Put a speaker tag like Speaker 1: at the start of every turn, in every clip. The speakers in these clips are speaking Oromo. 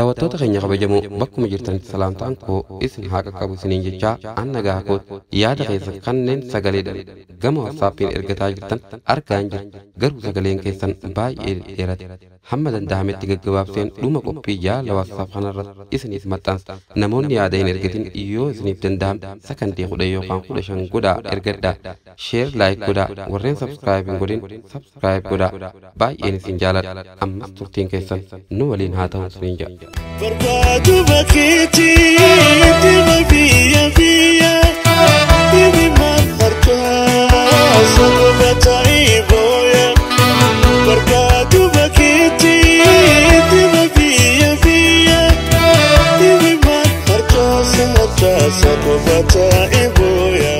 Speaker 1: Daawwattoota keenya kabajamoo bakkuma jirtanitti salaamtaan koo isin haa qaqqabu isiniin jechaa an nagaa kooti. Yaada keessan kanneen sagaleedhaan gama WhatsAppiin ergataa jirtan argaan jira. Garuu sagaleen keessan baay'ee dheerate. Hamma danda'ametti gaggabaabseen dhuma qophii jaala WhatsApp kanarratti isiniif maxxansa. Namoonni yaada hin ergatin yoo isiniif danda'ame sakandii 10 yookaan 15 godhaa ergadhaa. Share like godhaa. Warreen subscribe hin godhin subscribe godhaa. Baay'een isin jaaladha. Ammas turtiin keessan nu waliin haa ta'u isiniin jedha.
Speaker 2: Barbaadu bakkeetti dhimma biyya biyya dhimma harkaa sababa ta'ee booya. Barbaadu bakkeetti dhimma biyya biyya dhimma harkaa sababa ta'ee booya.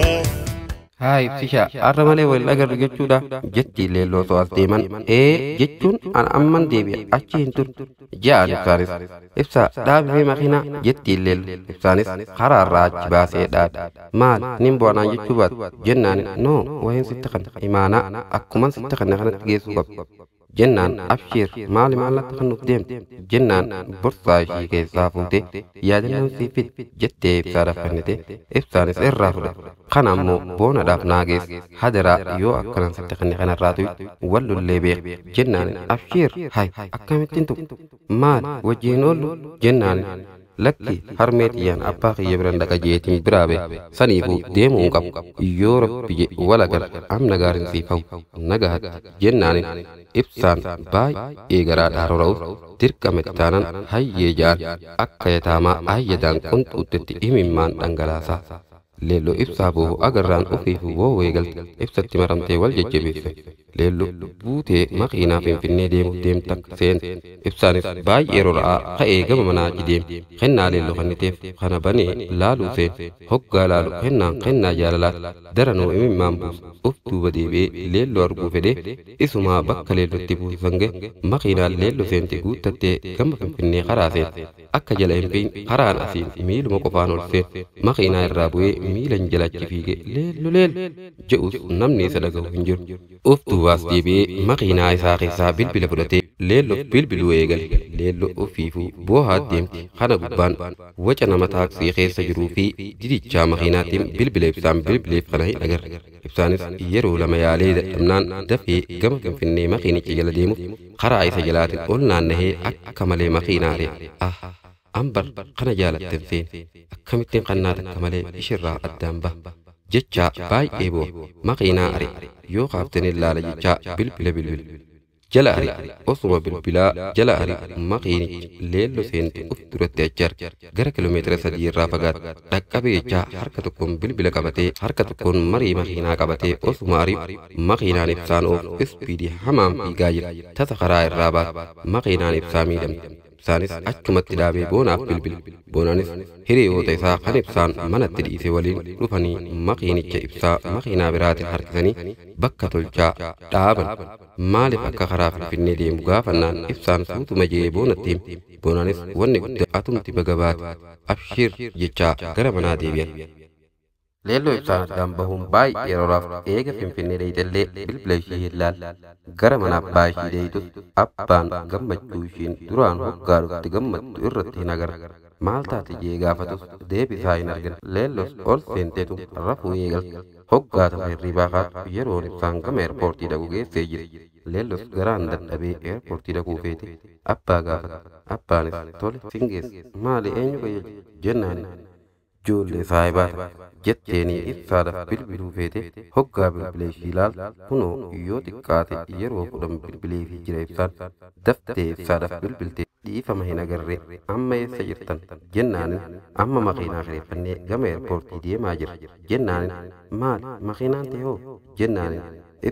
Speaker 1: Haa ibsishaa har'a malee wal agarru jechuudha jetti leelloo osoo as deeman ee jechuun an amman deebi'a achi hin turu ja'an ibsaanis ibsaa dhaabifee makiinaa jetti leello ibsaanis karaarraa achi baasee dhaabe maal nin bu'anaan jechuu baatu jennaan noo wayin sitti kana imaanaa akkuman sitti kana kanatti geessuu qabu jennaan abshiir maali maallatti kan nuuf deemte jennaan borsaa ishii keessaa fuutee yaadannoon siif fidi jettee ibsaadhaaf kennite ibsaanis irraa fudhate. Kana ammoo boonaadhaaf naa geesse hadaraa yoo akkanan sitti kenne kanarraa tuqxe wallollee beek jennaan abshiir hay akkamittiin tuqxe maal wajjin oollu jennaan lakki harmee xiyyaan abbaa kiyya biran dhaqa jeetiin biraa ba'e saniifuu deemuu hin qabu yoo rabbi jedhe wal agarra amna gaariin siif hawwu nagaatti jennaanin ibsaan baay'ee garaadhaa rora'us dirqama itti taanaan hayyee ja'an akka yataamaa ayyadaan qunxuuttetti imimmaan dhangalaasaa. Leelloo ibsaa boohu agarraan ofiif woowee galte ibsatti maramtee wal jajjabeesse. Leelloo buutee makiinaa Finfinnee deemuuf deemta seente. Ibsaanis baay'ee rora'aa ka'ee gama manaa achi deeme. Kennaa leelloo kenniteef kana banee laaluu seene. Hoggaa laalu kennaan kennaa jaalalaati. Daranuu imimmaan buusu. Of duuba deebi'ee leelloo arguu fedhee isumaa bakka leellootti buusan gahe makiinaan leelloo seente guuttattee gama Finfinnee karaa seente. Akka jala hin fiigne karaan asiin miiluma qofaan ol seene. Makiinaa irraa bu'ee miilan jala achi fiige leello leello je'us namni isa dhagahu hin jiru. Of duubaas deebi'ee makiinaa isaa keessaa bilbila fudhatee leelloof bilbiluu eegale. Leelloo ofiifuu boohaa deemti. Kana gubbaan waca nama taaksii keessa jiruu fi didichaa makiinaatiin bilbila ibsaan bilbileef kana hin agarre. Ibsaanis yeroo lama yaalee dadhabnaan dafee gama Finfinnee makiinicha jala deemuuf karaa isa jalaatiin ol naannahee akka malee makiinaa ari'e. Ah! Ambar kana jaalatten seene akkamittiin qannaa takka malee ishirraa addaan baha jechaa baay'ee boo'a makiinaa ari'e yoo kaaftanii laala jechaa bilbila bilbila jala ari'e osuma bilbilaa jala ari'e makiinichi leelloo seente uf duratti achi arge gara kiiloomeetira 3 irraa fagaate dhaqqabe jechaa harka tokkoon bilbila qabatee harka tokkoon marii makiinaa qabatee osuma ari'u makiinaan ibsaan oofu ispiidii hamaan fiigaa jira tasa karaa irraa baate makiinaan ibsaa miidhamte. Ibsaanis achumatti dhaabee boonaaf bilbile. Boonaanis hiriyoota isaa kan ibsaan manatti dhiise waliin dhufanii makiinicha ibsaa makiinaa biraatiin harkisanii bakka tolchaa dhaaban. Maaliif akka karaa Finfinnee deemu gaafannaan ibsaan suutuma jee boonatti hime. Boonaanis wanni guddaa atumti baga baate abshiir jechaa gara manaa deebi'an. Leelloo ibsaan addaan bahuun baay'ee roraaf eega Finfinnee dheeyitellee bilbila ishii hin laalle. Gara mana abbaa ishii dheeyitus abbaan gammachuu ishiin duraan hoggaa dhufte gammaddu irratti hin agarre. Maal taate jee gaafatus deebisaa hin argine. Leelloos ol seenteetu rafuu eegalte. Hoggaa tasa hirribaa kaatu yeroon ibsaan gama eerpoortii dhaqu geessee jira. Leelloos garaan dadhabee eerpoortii dhaquu feete abbaa gaafate. Abbaanis tole sin geessa maali eenyu qajeelche jennaan ijoollee saahibaa jetteenii ibsaadhaaf bilbiluu feete hoggaa bilbila ishii ilaaltu kunoo yoo xiqqaate yeroo 10 bilbileefii jira ibsaan daftee ibsaadhaaf bilbilte dhiifama hin agarre amma eessa jirtan jennaanin amma makiinaa kireeffannee gama eerpoortii deemaa jira jennaanin maali makiinaan ta'e hoo jennaanin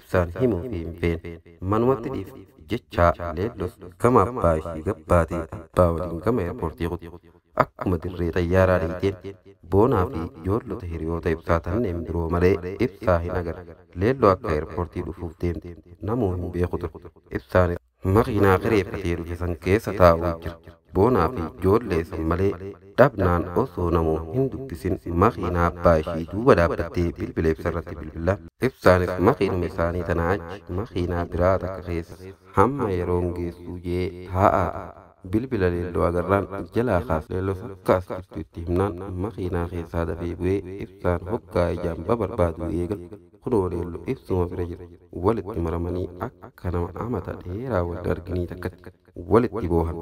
Speaker 1: ibsaan himuu fi hin feene manumatti dhiifte jechaa leellos gama abbaa ishii gabbaatee abbaa waliin gama eerpoortii kutte. Akkuma dirree xayyaaraa dheeyteen boonaa fi ijoollota hiriyoota ibsaa tanneen biroo malee ibsaa hin agarre. Leelloo akka eerpoortii dhufuuf deemte namuu hin beeku ture. Ibsaanis makiinaa kireeffatee dhufe san keessa taa'uu jira. Boonaa fi ijoollee san malee dhabnaan osoo namuu hin dubbisin makiinaa abbaa ishii duuba dhaabbattee bilbila ibsarratti bilbila. Ibsaanis makiinuma isaanii tanaa achi makiinaa biraa takka keessa hamma yeroon geessuu jee taa'aa. Bilbila leelloo agarraan jalaa kaas leelloo sakkaas jirtu itti himnaan makiinaa keessaa dafee bu'ee ibsaan hoggaa ijaan babarbaadu eegal kunoo leelloo ibsuma bira jira. Walitti maramanii akka nama amata dheeraa wal arganii takkatti walitti boohan.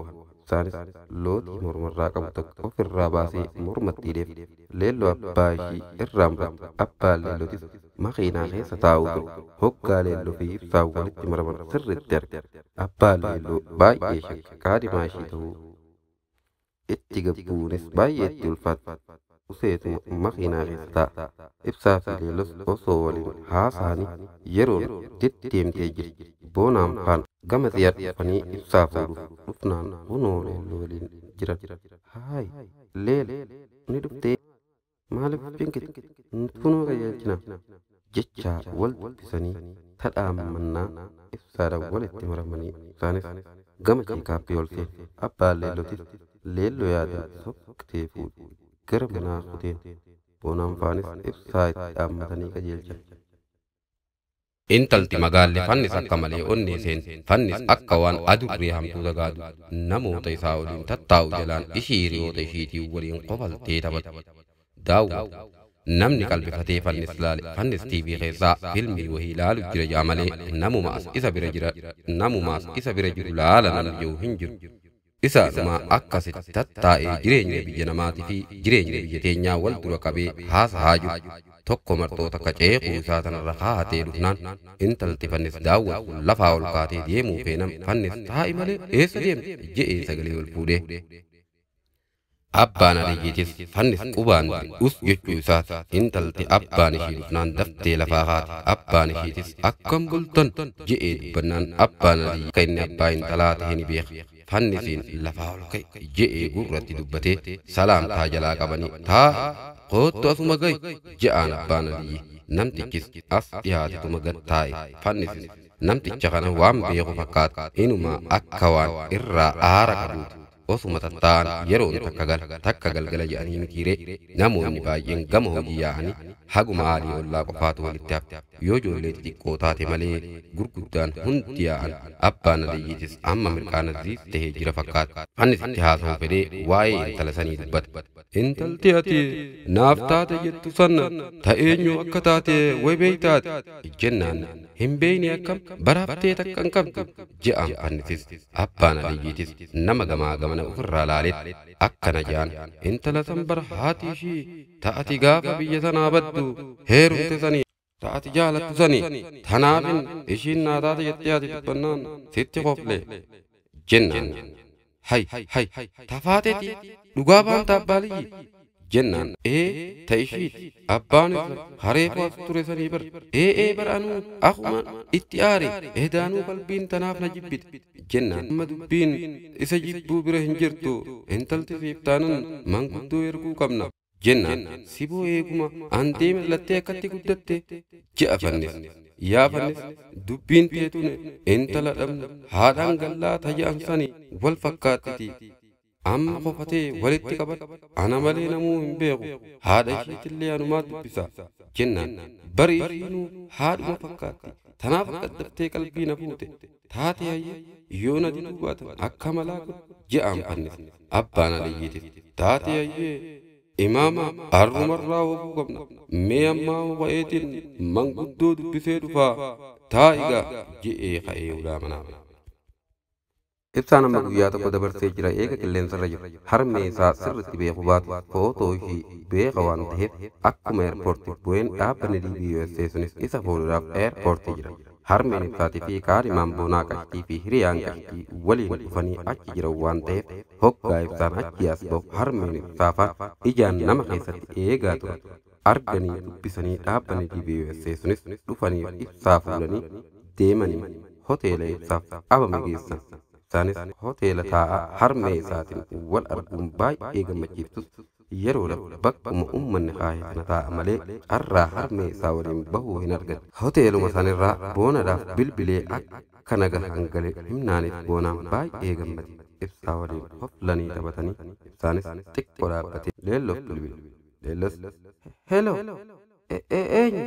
Speaker 1: Isaanis lootii mormarraa qabu takka ofirraa baasee mormatti hidheef. Leelloo abbaa ishii irraan muratte. Abbaan leellootis makiinaa keessa taa'uu ture. Hoggaa leelloo fi ibsaan walitti maraman sirriitti arge. Abbaan leelloo baay'ee shakka kaadhimaa ishii ta'uu itti gabbuunis baay'ee itti ulfaatti. Useetuma makiinaa keessa taa'a. Ibsaa fi leellos osoo waliin haasa'anii yeroon deddeemtee jirti. Boonaan faana gama si'a dhufanii ibsaa fuudhuuf dhufnaan kunoo leelloo waliin jiran. Haay leele ni dhuftee maaliif finkite kunoo qajeelchina jechaa wal dubbisanii tadhaammannaa ibsaadhaan walitti maramanii isaanis gama cheekaappii ol seene. Abbaan leellotis leelloo yaadan soqtee fuudhe gara manaa kuteen. Boonaan faanis ibsaa itti dhaammatanii qajeelchan.
Speaker 3: Intalti magaalle fannis akka malee onnee seente. Fannis akka waan adurree hamtuu dagaadu namoota isaa waliin tattaa'u jalaan ishii hiriyoota ishiitiin waliin qofaltee taphatti. Daawwatu namni qalbifatee fannis laale fannis TV keessaa filmii wahii laalu jira jaa malee namumaas isa bira jira namumaas isa bira jiru laala namni jiru hin jiru. Isaanuma akkasitti tattaa'ee jireenya biyya namaatii fi jireenya biyya teenyaa wal dura qabee haasahaa jiru. Tokko marxoota akka ceekuu isaa tanarra kaa'atee dhufnaan intalti fannis daawwatu lafaa ol kaatee deemuu feenan fannis taa'i malee eessa deemte je'ee sagalee ol fuudhee. Abbaan aliyyiitis fannis qubaan us jechuu isaati. Intalti abbaan ishii dhufnaan daftee lafaa kaate. Abbaan ishiitis akkam bultan je'ee dubbannaan abbaan aliyyi akka inni abbaa intalaa ta'e ni beeka. Fannisiin lafaa ol ka'e je'ee gurratti dubbatee salaamtaa jalaa qabanii taa'i koottu asuma ga'i je'aan abbaan aliyyi. Namtichis as dhiyaatetuma gad taa'e. Fannisis namticha kana waan beeku fakkaata. Inuma akka waan irraa aara qabuuti. Osuma tatta'an yeroon takka gala takka galgala jedhanii mitiiree namoonni baay'een gama hojii yaa'anii haguma aalii ollaa qofaatu walitti hafe. Yoo ijoollee xixiqqoo taate malee gurguddaan hundi yaa'an. Abbaan aliyyiitis amma mirqaana ziis tahee jira fakkaata. Fannis itti haasa'u fedhee waa'ee intala sanii dubbata. Intalti ati naaf taate jettu sana ta'eenyu akka taate way beeytaate jennaan hin beeyne akkam baraaftee takka hin qabdu je'aan fannisis. Abbaan aliyyiitis nama gamaa gamana ofirraa laaletti akkana je'an intala san bara haati ishii ta'ati gaafa biyya sanaa baddu heerumte sanii ta'ati jaalattu sanii tanaafin ishiin naa taate jettee ati dubbannaan sitti qofle jennaan. Hay hay tafaateeti dhugaa baanta abbaa aliyyi jennaan ee ta ishiiti abbaan isa hareefu as ture sanii bar ee ee bar anuu akkuma itti aare edaanuu qalbiin tanaaf na jibbite jennaan amma dubbiin isa jibbuu bira hin jirtu intalti siif taanan manguddoo erguu qabna jennaan siboo eeguma an deeme lattee akkatti guddatte je'a fannis. Yaa fannis dubbiin teetune intala dhabne haadhaan gallaa taja'an sanii wal fakkaattiti. Amma qofatee walitti qabadhu ana malee namuu hin beeku haadha ishiitillee anumaa dubbisa jennaan bari ishiinuu haadhuma fakkaatti tanaaf qaddaftee qalbii na fuute taate hayye yoo na diduu baatan akka malaa godhu je'aan fannis. Abbaan aliyyiitis taate hayyee imaama arrumarraa hobuu qabna mee ammaa wa'eetiin manguddoo dubbisee dhufaa taa'igaa je'ee ka'ee ulaa manaa ba'e.
Speaker 1: Ibsaan amma guyyaa tokko dabarsee jira eega qilleensarra jira. Harmee isaa sirriitti beeku baatu footoo ishii beeka waan ta'eef akkuma eerpoortii bu'een dhaabbanni DBUSA sunis isa fuulduraaf eerpoortii jira. Harmeen ibsaatii fi kaadhimaan boonaa qashtii fi hiriyaan qashtii waliin dhufanii achi jiran waan ta'eef hoggaa ibsaan achi as ba'u harmeen ibsaafaan ijaan nama keessatti eegaa turan. Arganii dubbisanii dhaabbanni DBUSA sunis dhufanii ibsaa fuudhanii deemanii hoteela ibsaaf qabame geessan. Isaanis hoteela taa'aa harmee isaatiin wal arguun baay'ee gammachiiftus yeroodhaaf bakkuma uummanni kaa'e sana taa'a malee carraa harmee isaa waliin bahuu hin argate. Hoteeluma sanirraa boonadhaaf bilbilee akka naga hangale himnaaniif boonaan baay'ee gammade. Ibsaa waliin hoflanii taphatanii ibsaanis xiqqoo dhaabbatee leelloof bilbile. Leellos hello eenyu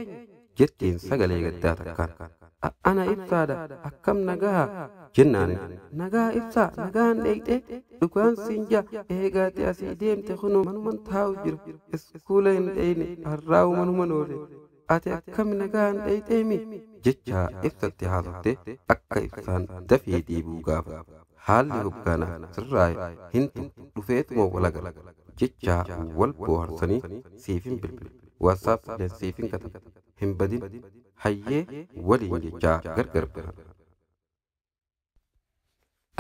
Speaker 1: Jetteen sagalee gaddaa takkaan. Ana ibsaadha akkam nagaa jennaan nagaa ibsaa nagaan dheeyxee dhugaan siin jaa eegaate asii deemte kunoo manuman taa'u jira iskuula hin dheeyne har'aawu manuman oole ati akkam nagaan dheeyxeemi jechaa ibsatti haasofte akka ibsaan dafee deebi'u gaafa haalli hogganaa sirraa'e hintu dhufeetuma walagala jechaa wal booharsanii siifin bilbile waasaap siifin kataba hin badin hayyee waliin jechaa gargar bahan.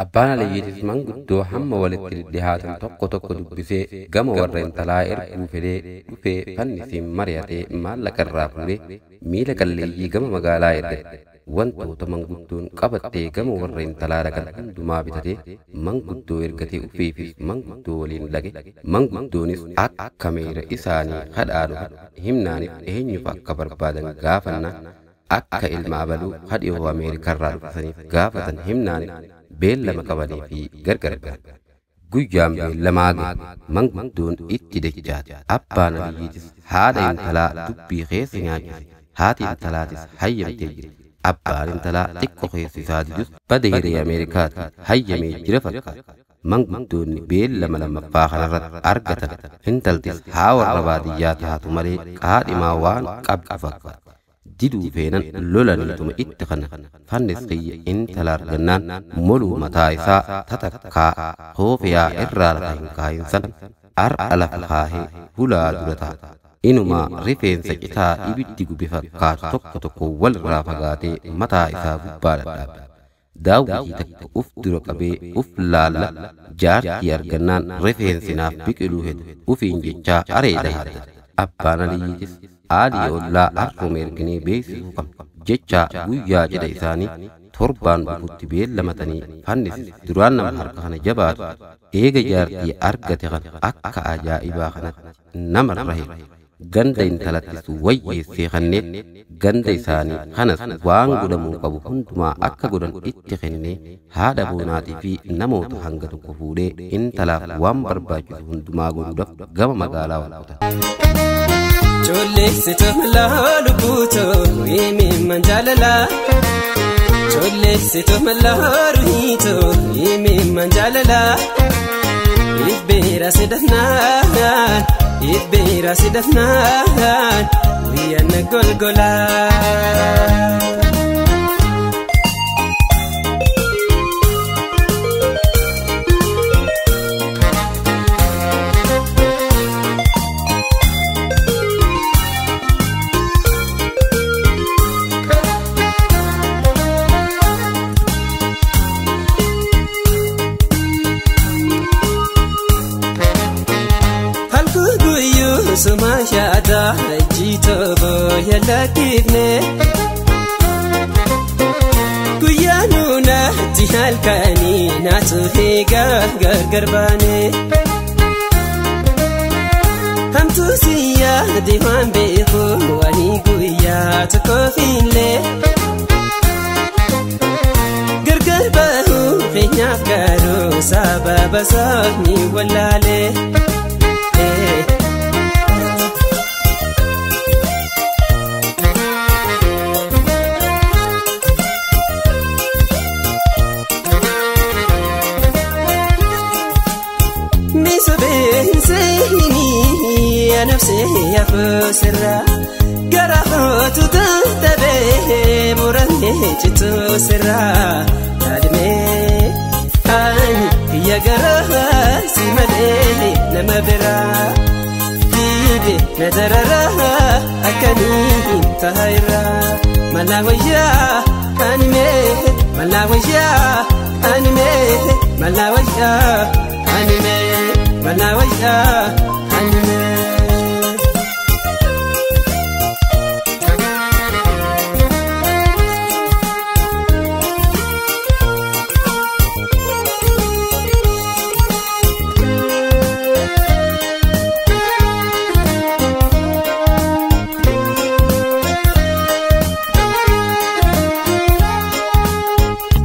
Speaker 1: Abbaan Aliyyiitis manguddoo hamma walitti dhihaatan tokko tokko dubbisee gama warra intalaa erguu fedhee dhufee fannisiin mari'atee maallaqa irraa fuudhee miila qalleeyyii gama magaalaa ergate. Wantoota manguddoon qabattee gama warra intalaa dhaqan hundumaa bitatee manguddoo ergatee ufiifis manguddoo waliin dhaqe. Manguddoonis akka meera isaanii kadhaa dhufe himnaaniif eenyuuf akka barbaadan gaafannaan akka ilma abaluu hadhiyoo Ameerikarraa dhufsaniif gaafatan himnaaniif beellama qabanii fi gargar bahan. Guyyaan beellamaa gahe manguddoon itti dachaate. Abbaan Aliyyiitis haadha intalaa dubbii keessa nyaachise. Haati intalaatis hayyamtee jirti. Abbaan intalaa xiqqoo keessi isaa didus bada hiree Ameerikaatti hayyamee jira fakkaata. Manguddoonni beellama lammaffaa kanarratti argatan intaltis haa warra baadiyyaa taatu malee qaadhimaa waan qabdu fakkaata. Diduu feenan lolaniituma itti kana fannis kiyya intala argannaan moluu mataa isaa tatakkaa hoofiyaa irraa lafa hin kaayin san har'a lafa kaahee hulaa dura ta'a. Inuma rifeensa citaa ibiddi gube fakkaatu tokko tokko wal irraa fagaatee mataa isaa gubbaa dhadhaabe. Daawwitii takka uf dura qabee uf laalla jaartii argannaan rifeensi naaf biqiluu hedu ufiin jechaa areeda haadha. Abbaan Aliyyiitis aalii ollaa harruma erginee beeksisuu qabna jechaa guyyaa cidha isaanii torbaan dhufutti beellamatanii fannisis duraan nama harka kana jabaatu eega jaartii argate kana akka ajaa'ibaa kanatti namarra hira. Ganda intalattis wayyeessee kanneen ganda isaanii kanas waan godhamuu qabu hundumaa akka godhan itti kennee haadha boonaatii fi namoota hanga tokko fuudhee intalaaf waan barbaachisu hundumaa godhuudhaaf gama magaalaa wal qotan.
Speaker 4: Cholleessitu malaa lubbuutoo himimman jaalalaa. Cholleessitu malaa ruhiitoo himimman jaalalaa. Ibbeera sidafnaan ibbeera sidafnaan guyyaa na golgolaa. Suma shaada jito boya lakifne Guyyaa nuna ti halkani naatu heega gargar baane Hamtu siya diwan beeku wani guyyaa tokko finle Gargar bahu keenyaaf garuu sababa sabni wallaale. Nafsi afusira gara hootu tantabee murannee citu sirra admee ani kiyya gara si malee nama biraa diide na darara akkamiin taa'irra malaa wayyaa ani mee malaa wayyaa ani mee malaa wayyaa ani mee malaa wayyaa ani mee.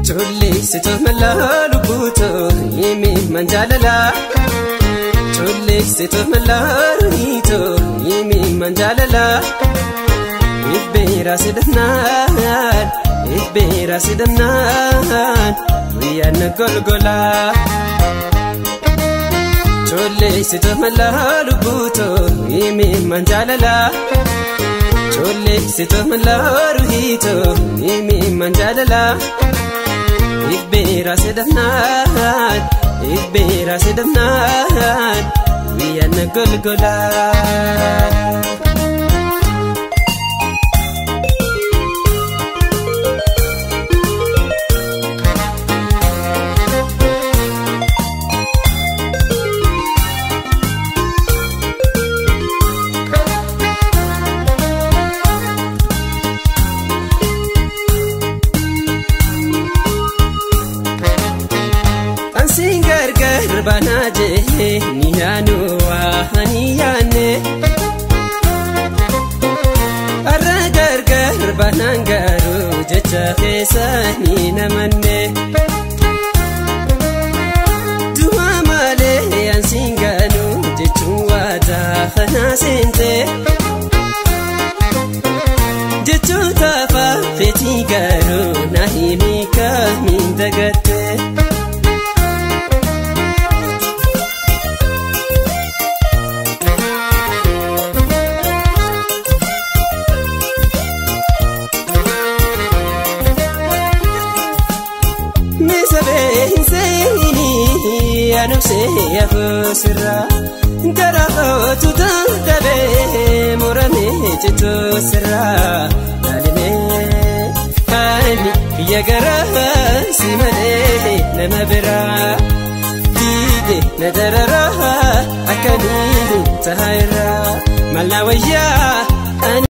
Speaker 4: Cholleessitu malaa lubbuutoo himimman jaalalaa. Cholleessitu malaa ruhiitoo himimman jaalalaa. Ibbeera sidannaan ibbeera sidannaan guyyaan golgolaa. Cholleessitu malaa lubbuutoo himimman jaalalaa. Cholleessitu malaa ruhiitoo himimman jaalalaa. Ibbeera sidannaan ibbeera sidannaan guyyaan golgolaa. Ansiin gargar baanaa jee ni yaanu waa ni yaanne. Arra gargar baanaan garuu jecha keessa ni namanne. Du'a malee ansiin gaanu jechuun waadaa kanaa seente. Jechoota afaan feetii garuu na himi kamiin dagatte. Anubsee afusirra gara kootu dadhabee muramee citusirra laalimee ani biyya gara si malee nama biraa diide na dararaa akkamiin tahaa irraa mallaa wayyaa